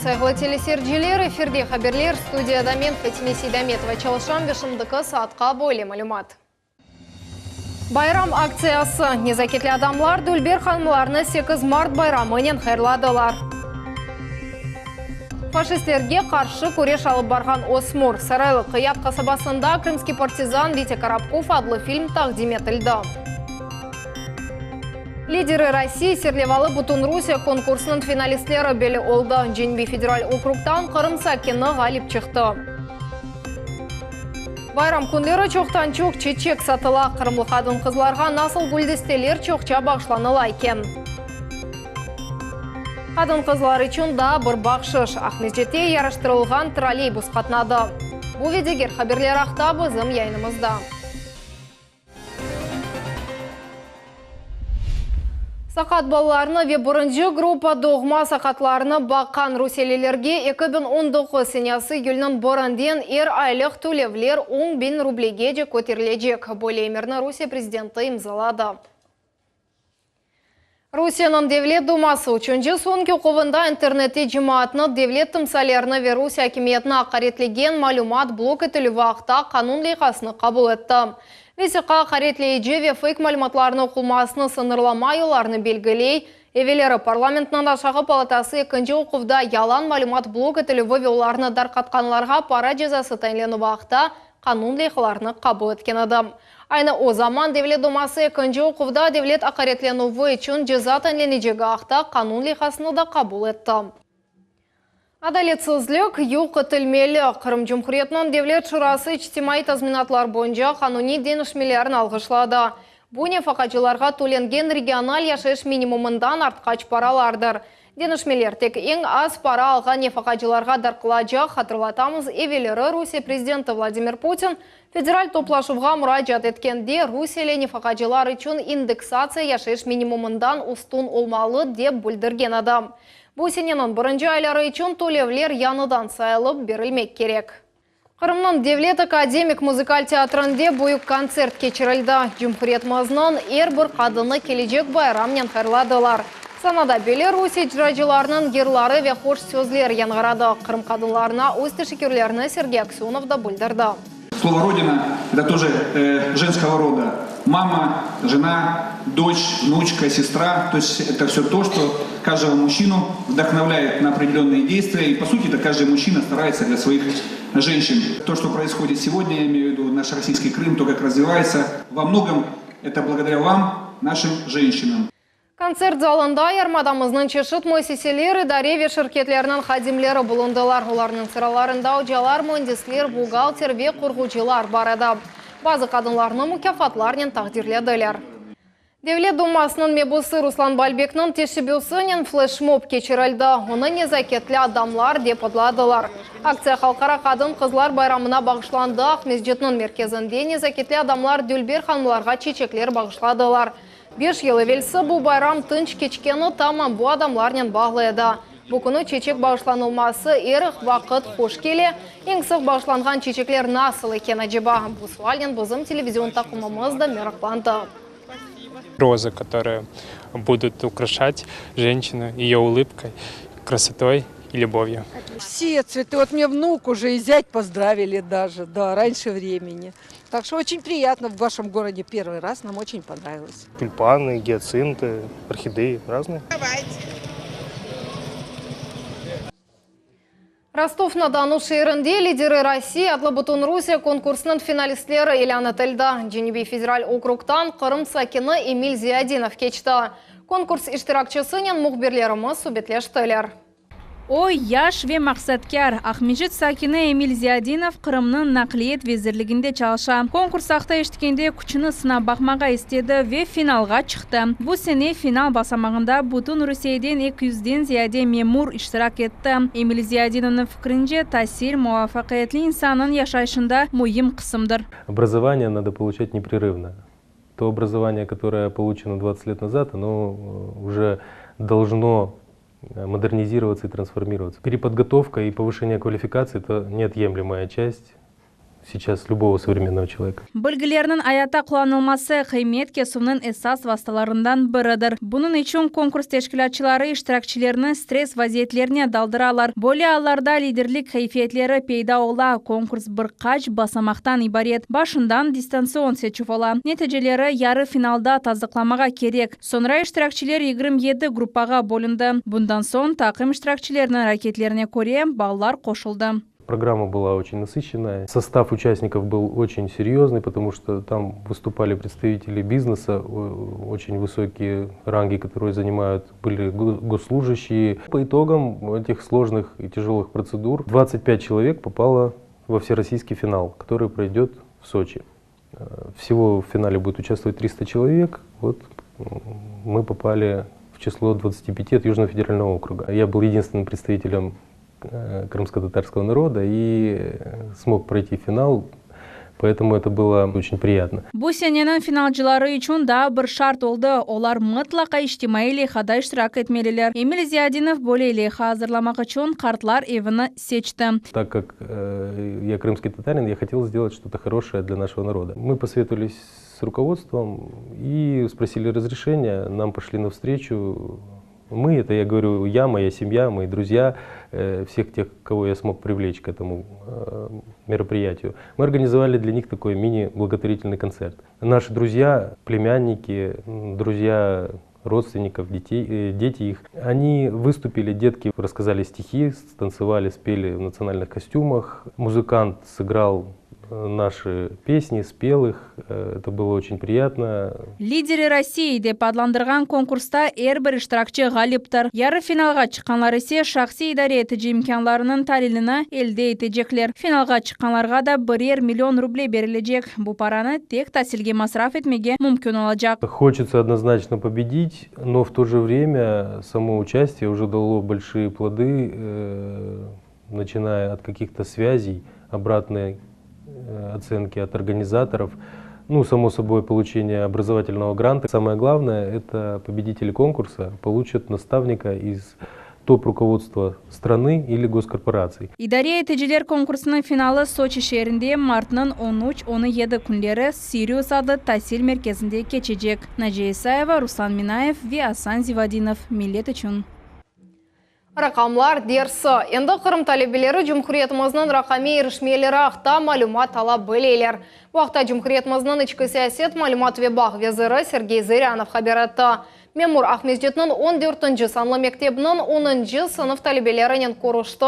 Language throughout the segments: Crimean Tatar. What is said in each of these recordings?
sayğılı teleseyirciler. Efirde haberler, studiyada men, Fatime Seydametova, çalışam ve şimdiki saatqa böyle malümat. Bayram aktsiyası. Nezaketli adamlar dülber hanımlarnı 8 mart bayramınen hayırladılar. Faşistlerge qarşı küreş alıp barğan ösmür, Saraylı Qıyat qasabasında Krımskiy partizan Vitya Korobkov adlı film taqdim etildi. Liderı Rossii serlevalı Bütünrusiye konkursınıñ finalistleri belli oldı, Cenübiy federal okrugtan Qırım sakini ğalip çıqtı. Bayram künleri çoqtan-çoq çeçek satıla. Qırımlı qadın-qızlarğa nasıl güldesteler çoqça bağışlanıla eken? Qadın-qızlar içün daa bir bahşış, Aqmescitte yaraştırılğan trolleybus qatnadı. Bu ve diger haberler aqta bizim yayınımızda. Saqat balalarnı ve birinci gruppa doğma saqatlarını baqqan rusiyelilerge 2019 senesi iyülniñ birinden er aylıq tölevler 10.000 rublegece köterilecek. Böyle emirni Rusiye prezidenti imzaladı. Rusiyeniñ Devlet duması üçünci soñki oquvında internette cemaatnı, devlet timsallerini ve Rusiye akimiyetini aqaretlegen malümat blok etilüvi aqta qanun leyhasını qabul etti. Vesiqa aqaretleyici ve feyk malümatlarnı oqulmasını sıñırlama yollarını belgiley. Evelleri parlamentniñ aşağı palatası ekinci oquvda yalan malümat blok etilüvi ve olarnı darqatqanlarğa para cezası tayinlenüvi aqta qanun leyhalarını qabul etken edi. Aynı o zaman Devlet duması ekinci oquvda devlet aqaretlenüvi içün ceza tayinlenecegi aqta qanun leyhasını da qabul etti. Adaletsizlik yoq etilmeli. Qırım Cumhuriyetiniñ Devlet Şurası içtimaiy tazminatlar boyunca qanuniy deñişmelerni alğışladı. Bu nefaqacılarğa tölengen regional yaşayış minimumından artqaç paralardır. Deñişmeler tek eñ az para alğan nefaqacılarğa darqılacaq, hatırlatamız, evelleri Rusiye prezidenti Vladimir Putin federal toplaşuvğa muracaat etkende rusiyeli nefaqacılar içün indeksatsiya yaşayış minimumından üstün olmalı, dep bildirgen edi. Bu seneniñ birinci ayları içün tölevler yañıdan sayılıp berilmek kerek. Qırımnıñ devlet akademik muzıkal teatrinde büyük kontsert keçirildi. Cumhuriyetimizniñ er bir qadını kelecek bayramnen hayırladılar. Sanada belli rus icracılarınıñ yırları ve hoş sözler yañğıradı. Qırım qadınlarına öz teşekkürlerini Sergey Aksönov da bildirdi. Slovo Rodina, это тоже женского рода. Мама, жена, дочь, внучка, сестра. То есть это все то, что каждого мужчину вдохновляет на определенные действия. И, по сути, это каждый мужчина старается для своих женщин. То, что происходит сегодня, я имею в виду наш российский Крым, то, как развивается, во многом это благодаря вам, нашим женщинам. Kontsert zalında yarımadamıznıñ çeşit müessiseler, idare ve şirketleriniñ hadimleri bulundılar. Olarnıñ sıralarında ocalar, müendisler, buhgalter ve qurğucılar bar edi. Bazı qadınlarnı mukâfatlarnen taqdirlediler. Devlet Dumasınıñ mebusı Ruslan Balbekniñ teşebbüsinen fleşmob keçirildi. Onı Nezaketli adamlar dep adladılar. Aktsiya Halqara qadın-qızlar bayramına bağışlandı. Aqmescitniñ merkezinde nezaketli adamlar dülber hanımlarğa çiçekler bağışladılar. Beş yıl evelsi bu bayram tınç keçkeni tamam bu adamlarnen bağlı edi. Bu künü çeçek bağışlanılması er vaqıt hoş kele. Eñ sıq bağışlanğan çeçekler nasıl eken aceba? Bu sualnen bizim televizion taqımımız da meraqlandı. Розы, которые будут украшать женщину ее улыбкой, красотой и любовью. Все цветы. Вот мне внук уже и зять поздравили даже, да, раньше времени. Так что очень приятно в вашем городе первый раз, нам очень понравилось. Тюльпаны, гиацинты, орхидеи разные. Rostov-na-Donu şeerinde Liderı Rossii adlı Bütünrusiye konkursınıñ finalistleri ilân etildi. Cenübiy federal okrugtan Qırım sakini Emil Ziyadinov keçti. Konkurs iştirakçisinen mühbirlerimiz subetleştiler. O, yaş ve maqsatkâr. Aqmescit sakini Emil Ziyadinov Qırımnıñ Naqliyet vezirliginde çalışa. Konkurs aqta eşitkende küçüni sınap baqmağa istedi ve finalğa çıqtı. Bu sene final basamağında bütün Rusiyeden eki yüzden ziyade memur iştirak etti. Emil Ziyadinovnıñ fikrince, tasil, muvafaqiyetli insannıñ yaşayışında müim qısımdır. Obrazovание надо получать непрерывно. То образование, которое получено 20 лет назад, оно уже должно модернизироваться и трансформироваться. Переподготовка и повышение квалификации – это неотъемлемая часть. сейчас любого современного человека. Bilgilerniñ ayatta qullanılması, qıymet kesüvniñ esas vastalarından biridir. Bunıñ içün konkurs teşkilâtçıları iştirakçilerni stress vaziyetlerine daldıralar. Böyle allarda liderlik keyfiyetleri peyda ola. Konkurs bir qaç basamaqtan ibaret. Başından distantsion seçüv ola. Neticeleri yarı finalda tasdıqlamağa kerek. Soñra iştirakçiler 27 gruppağa bölündi. Bundan soñ taqım iştirakçileriniñ areketlerine köre ballar qoşuldı. Программа была очень насыщенная. Состав участников был очень серьезный, потому что там выступали представители бизнеса, очень высокие ранги, которые занимают, были госслужащие. По итогам этих сложных и тяжелых процедур 25 человек попало во всероссийский финал, который пройдет в Сочи. Всего в финале будет участвовать 300 человек. Вот мы попали в число 25 от Южного федерального округа. Я был единственным представителем крымско-татарского народа и смог пройти финал, поэтому это было очень приятно. Bu seneniñ finalcıları içün daa bir şart oldı. Olar mıtlaqa içtimaiy leyhada iştirak etmeliler. Emil Ziyadinov böyle leyha azırlamaq içün qartlar evini seçti. Так как я крымский татарин, я хотел сделать что-то хорошее для нашего народа. Мы посоветовались с руководством и спросили разрешения, нам пошли навстречу. Мы, это я говорю, я, моя семья, мои друзья, всех тех, кого я смог привлечь к этому мероприятию. Мы организовали для них такой мини-благотворительный концерт. Наши друзья, племянники, друзья родственников, детей, дети их, они выступили, детки рассказали стихи, станцевали, спели в национальных костюмах. Музыкант сыграл наши песни, спел их. Это было очень приятно. Лидеры России dep adlandırğan konkursta er bir iştirakçi ğaliptir. Yarı finalğa çıqqanlar ise şahsiy idare etici imkânlarınıñ talilini elde etecekler. Finalğa çıqqanlarğa da birer million ruble berilecek. Bu paranı tek tasilge masraf etmege mümkün olacaq. Хочется однозначно победить, но в то же время само участие уже дало большие плоды, начиная от каких-то связей, обратной оценки от организаторов, ну, само собой, получение образовательного гранта. Самое главное, это победители конкурса получат наставника из топ-руководства страны или госкорпораций. İdare eticiler konkursınıñ finalı Soçi şeerinde martnıñ 13-17 künleri Sirius adlı tasil merkezinde keçecek. Naciye İsayeva, Ruslan Minayev ve Asan Zivadinov. Millet içün. Raqamlar dersi. Endi Qırım talebeleri Cumhuriyetimizniñ raqamiy irişmeleri aqta malümat ala bileler. Bu aqta Cumhuriyetimizniñ içki siyaset, malümat ve bağ veziri Sergey Zırânov haber etti. Memur Aqmescitniñ 14 sanlı mektebiniñ 10 sınıf talebelerinen körüşti.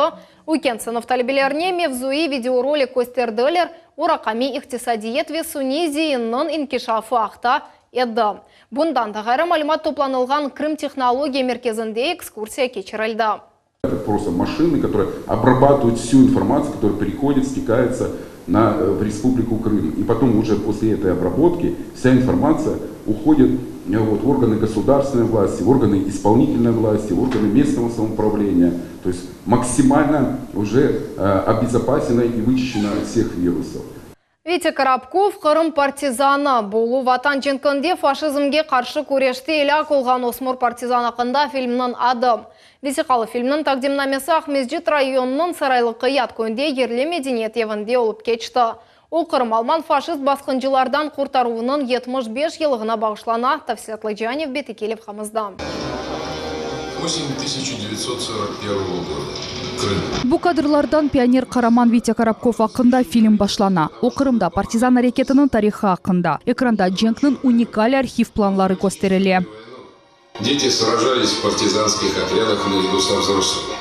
Üyken sınıf talebelerine mevzuiy videorolik kösterdiler, o raqamiy iqtisadiyat ve suniy zeinniñ inkişafı aqta edi. Bundan da ğayrı malümat toplanılğan Krım tehnologiya merkezinde ekskursiya keçirildi. Это просто машины, которые обрабатывают всю информацию, которая приходит, стекается на, в Республику Крым. И потом уже после этой обработки вся информация уходит вот, в органы государственной власти, в органы исполнительной власти, в органы местного самоуправления. То есть максимально уже э, обезопасена и вычищена от всех вирусов. Vitya Korobkov Qırım partizanı. Bu Ulu Vatan cenkinde faşizmge qarşı küreşte elâk olğan ösmür partizan aqqında filmniñ adı. Vesiqalı filmniñ taqdimnamesi Aqmescit rayonınıñ Saraylı Qıyat köyünde yerli medeniyet evinde olıp keçti. O Qırım alman faşist basqıncılardan qurtaruvınıñ 75 yıllığına bağışlana. Tafsilâtlıca nevbetteki levhamızda. Осень 1941 года. Крым. Bu kadrlardan pioner qaraman Vitya Korobkov aqqında film başlana. O Qırımda partizan areketiniñ tarihı aqqında. Ekranda cenkniñ unikal arhiv planları kösterile. Дети сражались в партизанских отрядах наряду со взрослыми.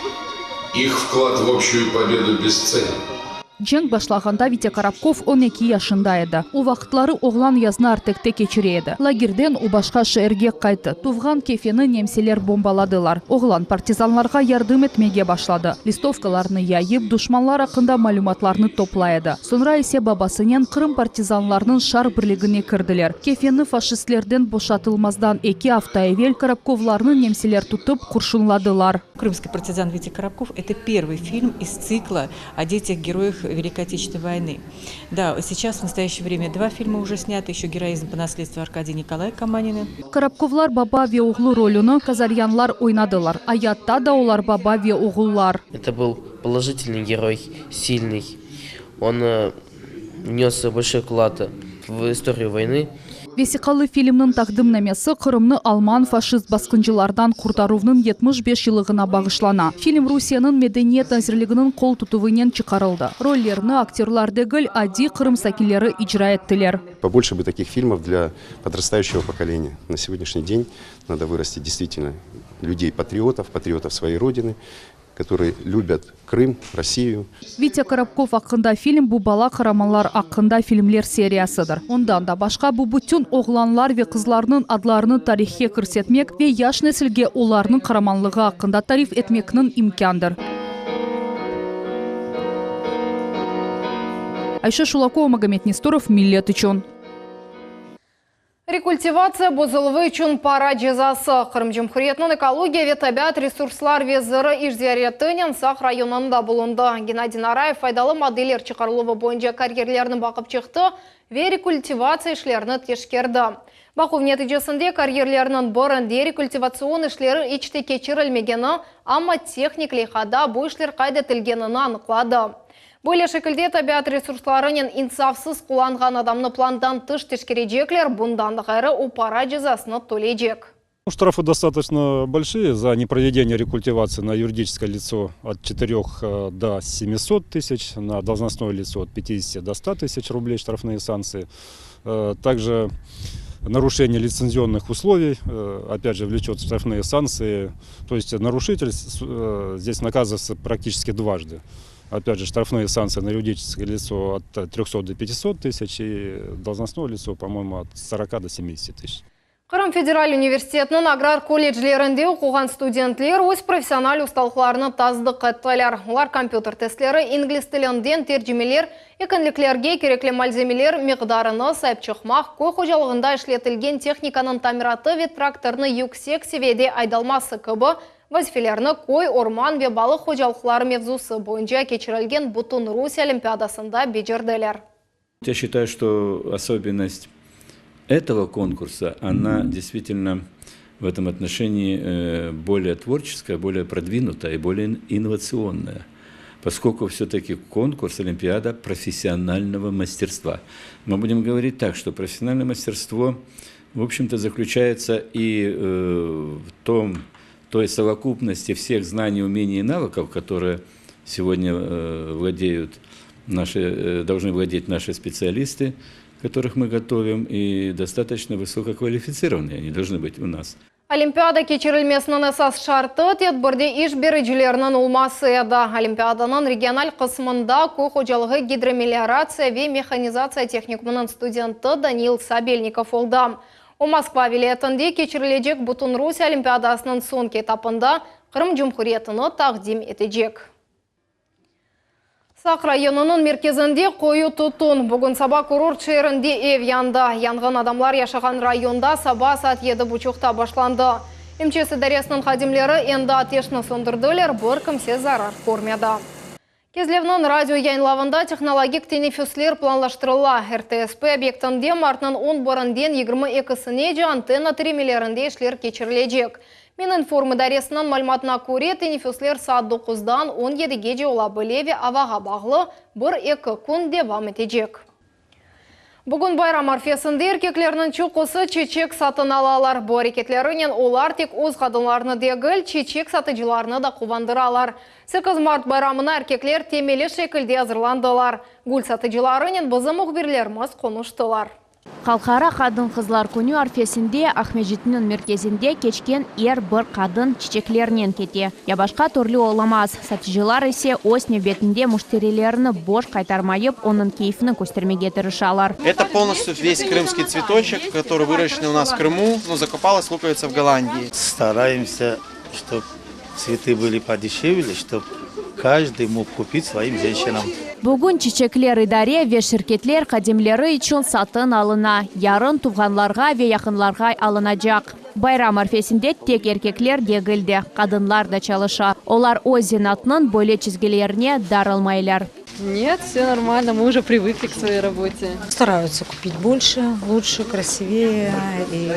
Их вклад в общую победу бесценен. Cenk başlağanda Vitya Korobkov 12 yaşında edi. O vaqıtları oğlan yaznı Artekte keçire edi. Lagerden o başqa şeerge qayttı. Tuvğan Kefeni nemseler bombaladılar. Oğlan partizanlarğa yardım etmege başladı. Listovkalarnı yayıp, duşmanlar aqqında malümatlarnı toplay edi. Soñra ise babasınen Qırım partizanlarınıñ Şarq birligine kirdiler. Kefeni faşistlerden boşatılmazdan eki afta evel Korobkovlarnı nemseler tutıp qurşunladılar. Крымский партизан Витя Коробков – это первый фильм из цикла о детях-героях Великой Отечественной войны. Да, сейчас в настоящее время два фильма уже сняты, еще «Героизм по наследству Аркадия Николая Каманина». Korobkovlar baba ve oğlu rolüni Казарянlar oynadılar. Ayatta da olar baba ve oğullar. Это был положительный герой, сильный. Он э, Внес большой вклад в историю войны. Vesiqalı filmniñ taqdimnamesi Qırımnı alman faşist basqıncılardan qurtaruvnıñ 75 yıllığına bağışlana. Film Rusiyeniñ Medeniyet nazirliginiñ qol tutuvınen çıqarıldı. Rollerni aktörlar degil, adiy Qırım sakinleri icra ettiler. Побольше бы таких фильмов для подрастающего поколения. На сегодняшний день надо вырастить действительно людей-патриотов, патриотов своей Родины, которые любят Крым, Россию. Vitya Korobkov aqqında film bu bala qaramanlar aqqında filmler seriyasıdır. Ondan da başqa bu bütün oğlanlar ve qızlarnıñ adlarını tarihke kirsetmek ve yaş nesilge olarnıñ qaramanlığı aqqında tarif etmekniñ imkândır. Ayşe Şulakova, Magomed Nestorov, Millet içün. Rekultivatsiya bozuluvı içün para cezası. Qırım Cumhuriyetiniñ ekologiya ve tabiat resurslar veziri iş ziyaretinen Saq rayonında bulundı. Gennadiy Narayev faydalı maddeler çıqarıluvı boyunca karyerlerni baqıp çıqtı ve rekultivatsiya işlerini teşkerdi. Baquv neticesinde karyerlerniñ birinde rekultivatsion işleri iç te keçirilmegeni, amma tehnik leyhada bu işler qayd etilgenini anıqladı. Böyle şekilde tabiat resurslarınen insafsız qullanğan adamnı plandan tış teşkerecekler, bundan da ğayrı o para cezasını töleycek. Штрафы достаточно большие за непроведение рекультивации на юридическое лицо от 4 до 700 тысяч, на должностное лицо от 50 до 100 тысяч рублей штрафные санкции. Также нарушение лицензионных условий, опять же, влечет штрафные санкции. То есть нарушитель здесь наказывается практически дважды. Опять же, штрафные санкции на юридическое лицо от 300 до 500 тысяч и должностное лицо, по-моему, от 40 до 70 тысяч. Qırım federal universitetiniñ agrar kolleclerinde oquğan studentler öz professional ustalıqlarını tasdıq ettiler. Olar kompyuter testleri, ingliz tilinden tercimeler, ekinliklerge kerekli malzemeler miqdarını sayıp çıqmaq, köy hocalığında işletilgen tehnikanıñ tamiratı ve traktornı yüksek seviyede aydalması kibi vazifelerni köy, orman ve balıq hocalıqları mevzusı boyunca keçirilgen Bütünrusiye olimpiadasında becerdiler. Я считаю, что особенность этого конкурса, она действительно в этом отношении э, более творческая, более продвинутая и более инновационная поскольку все-таки конкурс Олимпиада профессионального мастерства. Мы будем говорить так, что профессиональное мастерство, в общем-то, заключается и э, в том, той совокупности всех знаний, умений и навыков, которые сегодня э, владеют наши, э, должны владеть наши специалисты, которых мы готовим, и достаточно высококвалифицированные они должны быть у нас. Olimpiada keçirilmesiniñ esas şartı tedbirde iş bericileriniñ olması edi. Olimpiadanıñ regional qısmında köy hocalığı gidromelioratsiya ve mehanizatsiya tehnikumınıñ studenti Daniil Sabelnikov oldı. O Moskva vilâyetinde keçirilecek Bütünrusiye olimpiadasınıñ soñki etapında Qırım Cumhuriyetini taqdim etecek. Saq rayonınıñ merkezinde qoyu tütün. Bugün saba kurort şeerinde ev yandı. Yanğın adamlar yaşağan rayonda saba saat yedi buçuqta başlandı. MÇS idaresiniñ hadimleri endi ateşni söndürdiler, bir kimse zarar körmedi. Kezlevniñ radio yayınlavında tehnologik teneffüsler planlaştırıla. RTSP obyektinde martnıñ on birinden yigirmi ekisinece antenna tiremelerinde işler keçirilecek. Mininform idaresiniñ malümatına köre, teneffüsler saat doquzdan on yedigece ola bile ve avağa bağlı bir-eki kün devam etecek. Bugün bayram arfesinde erkeklerniñ çoqusı çeçek satın alalar. Bu areketlerinen olar tek öz qadınlarını degil, çeçek satıcılarını da quvandıralar. Sekiz mart bayramına erkekler temeli şekilde azırlandılar. Gül satıcılarınen bizim mühbirlerimiz qonuştılar. Halqara qadın-qızlar künü arfesinde Aqmescitniñ merkezinde keçken er bir qadın çiçeklernen kete. Ya başqa türlü olamaz. Satıcılar ise öz nevbetinde müşterilerini boş qaytarmayıp, onıñ keyfini köstermege tırışalar. Это полностью весь крымский цветочек, который выращенный у нас в Крыму, но закупалась луковица в Голландии. Стараемся, чтоб цветы были подешевле, чтоб каждый мог купить своим женщинам. Bugün çiçekler idare ve şirketler hadimleri içün satın alına, yarın tuvğanlarğa ve yaqınlarğa alınacaq. Bayram arfesinde tek erkekler degil de, qadınlar da çalışa. Olar öz zenaatınıñ böyle çizgilerine darılmaylar. Нет, все нормально, мы уже привыкли к своей работе. Стараются купить больше, лучше, красивее. И,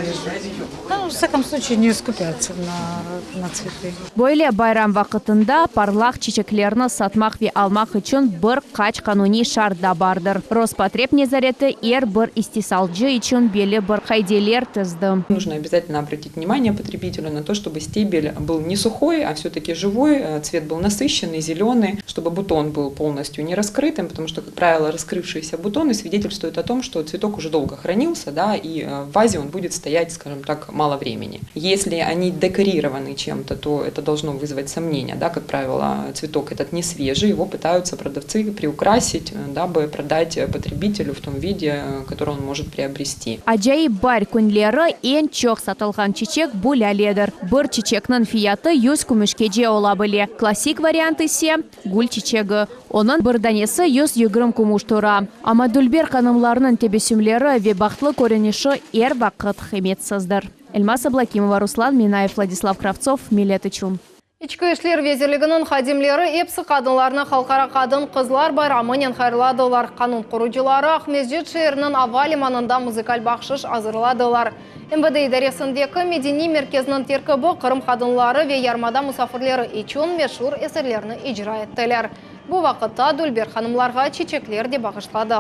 ну, во всяком случае, не скупятся на, на цветы. Böyle bayram vaqıtında parlaq çiçeklerni satmaq ve almaq içün bir qaç qanuniy şart da bardır. Rospotrebnezareti er bir istisalcı içün belli bir qaideler tizdi. Нужно обязательно обратить внимание потребителю на то, чтобы стебель был не сухой, а все-таки живой, цвет был насыщенный, зеленый, чтобы бутон был полностью не раскрытым, потому что, как правило, раскрывшиеся бутоны свидетельствуют о том, что цветок уже долго хранился, да, и в вазе он будет стоять, скажем так, мало времени. Если они декорированы чем-то, то это должно вызвать сомнения, да, как правило, цветок этот не свежий, его пытаются продавцы приукрасить, дабы продать потребителю в том виде, который он может приобрести. Acayip baar künleri eñ çoq satılğan çiçek bu lâledir. Bir çiçekniñ fiyatı yüz kümüşkece ola bile. Klassik variant ise, gül çiçegi. Onıñ bir danesi 120 kümüş tura. Amma dülber hanımlarnıñ tebessümleri ve bahtlı körünişi er vaqıt qıymetsizdir. Elmaz Ablâkimova, Ruslan Minayev, Vladislav Kravtsov, Millet içün. İçki işler vezirliginiñ hadimleri epsi qadınlarnı Halqara qadın-qızlar bayramınen hayırladılar. Qanun qorucıları Aqmescit şeeriniñ ava limanında muzıkal bahşış azırladılar. MVD idaresindeki medeniy merkezniñ terkibi Qırım qadınları ve yarımada musafirleri içün meşur eserlerni icra ettiler. Bu vaqıtta dülber hanımlarğa çiçekler de bağışladı.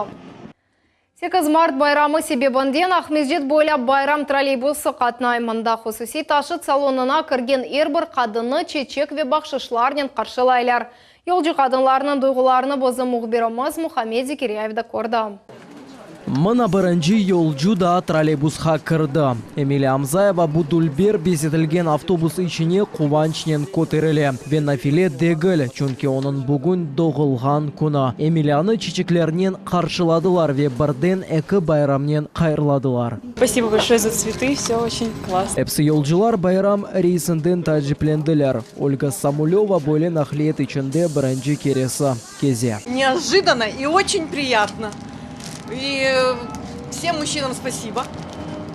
8 mart bayramı sebebinden Aqmescit boylap bayram trolleybusı qatnay. Mında hususiy taşıt salonına kirgen er bir qadınnı çeçek ve bahşışlarnen qarşılaylar. Yolcu qadınlarnıñ duyğularını bizim mühbirimiz Muhammed Zekiryayev da kördi. Mına birinci yolcu da trolleybusqa kirdi. Emile Amzayeva bu dülber bezetilgen avtobus içine quvançnen köterile. Ve nafile degil, çünki onıñ bugün doğulğan künü. Emilânı çiçeklernen qarşıladılar ve birden eki bayramnen hayırladılar. Spasibo bolşoye za tsvetı, vse oçen klassno. Episi yolcular bayram reysinden taaciplendiler. Olga Samulöva böyle naqliyet içinde birinci keresi keze. Neojidanno i oçen priyatno. I vsem muşçinam spasibo,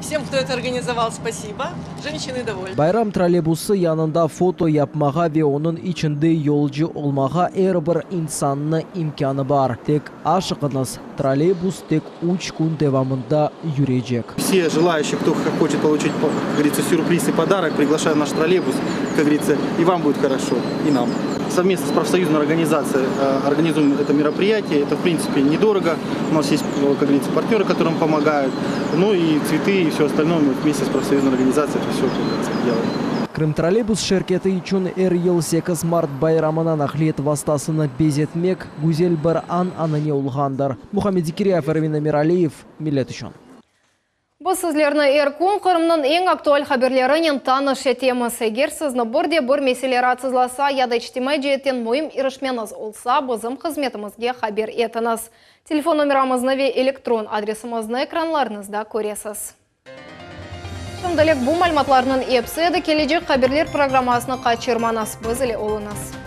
vsem, kto eto organizoval, spasibo, jenşçiny dovolny. Bayram trolleybüsi yanında foto yapmağa ve onıñ içinde yolcu olmağa er bir insannı imkânı bar. Tek aşıqıñız, trolleybus tek üç kün devamında yürecek. Все желающие, кто хочет получить, как говорится, сюрприз и подарок, приглашаю в наш троллейбус, как говорится, и вам будет хорошо, и нам. Совместно с профсоюзной организацией организуем это мероприятие. Это, в принципе, недорого. У нас есть, как говорится, партнеры, которым помогают. Ну и цветы, и все остальное мы вместе с профсоюзной организацией это все, как говорится, делаем. Krımtrolleybus şirketi içün er yıl 8 mart bayramına naqliyet vastasını bezetmek güzel bir an-anane olğandır. Muhammed Zekiryayev, Ervin Emiraliyev, Millet içün. Biz sizlerni er kün Qırımnıñ eñ aktual haberlerinen tanış etemiz. Eger sizni bir de bir mesele raatsızlasa ya da içtimaiy ceetten müim irişmeñiz olsa, bizim hızmetimizge haber etiñiz. Telefon nomeramıznı ve elektron adresimizni ekranlarıñızda köresiz. Şimdilik bu malümatlarnıñ episi edi. Kelecek haberler programmasını qaçırmañız. Biz ile oluñız.